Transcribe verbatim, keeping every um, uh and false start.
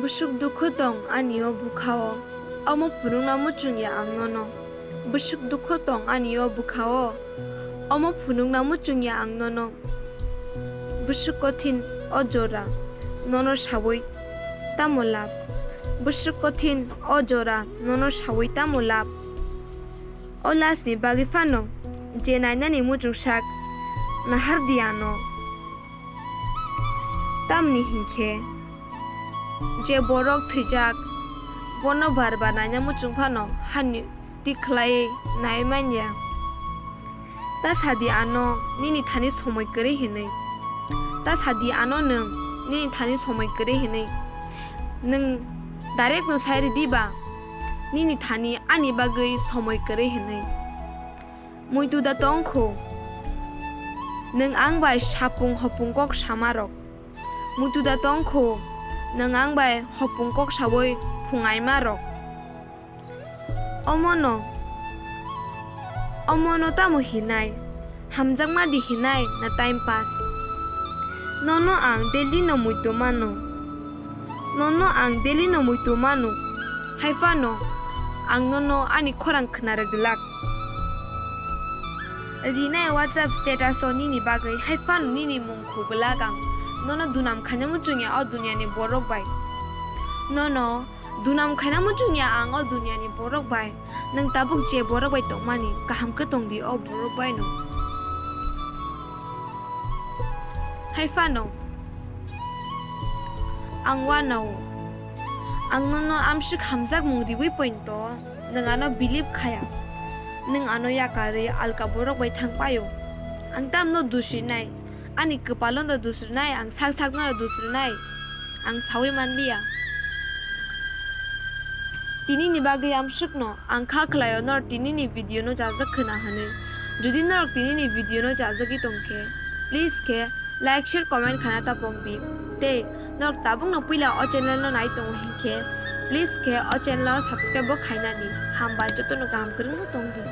Bwswk dukhu tong ani o bwkha-o, omo phunukna muchung ya ang nono. Bwswk dukhu tong ani o bwkha-o, omo phunukna muchung ya ang nono. Bwswk kothin o jora, nono saui tamo lab? Bwswk kothin o jora, nono saui tamo lab? O last ni bagwi phano je nainani muchung sak nahar di ano. Tamni hinkhe je borok thwijak, bono bar bar naina muchung phano hani tik khlaiwi nai manya. Ta sadi ano nini thani somoi kwrwi hinwi. Ta sadi ano nwng nini thani somoi kwrwi hinwi. Nwng direct no sai rwdi ba nini thani ani bagwi somoi kwrwi hinwi. Muitu da tongkhu nwng ang bai sapung hopung kok samarok. Muitu da tongkhu nwng ang bai hopung kok saui phungaima rok. Omono, omono tamo hinai? Hamjakma di hinai na time pass? Nono ang daily no muitu mano. Nono ang daily no muitu mano. Hai phano ang nono ani khorang khna rwgwlak. Rinai WhatsApp status o nini bagwi hai phano nini mung khugwlak ang. Nono dunam khaina muchung ya o duniani borok bai. Nono dunam khaina muchung ya ang o duniani borok bai. Nwng tabuk je borok bai tongmani kaham khe tong di o borok bai no. Hai phano ang wanao. Ang nono amswk hamjakmung riui pointo. Nwng ano believe khaya. Nwng ano yakarwi alka borok bai thang paio. Ang tamno dusrinai. Ani kwpalo no dusrinai, ang sak sakno dusrinai. Ang saui manliya. Tinini bagwi amswkno ang kha khlaio norok tinini video no chajak khwna hwnwi. Jodi norok tinini video no chajagwi tongkhe, please khe like, share, comment khana ta pokdi. Tei norok tabukno puila o channel no nai tongo hinkhe, please khe o channel no subscribe bo khaina di. Hamba jotono kaham kwrwngno tongdi.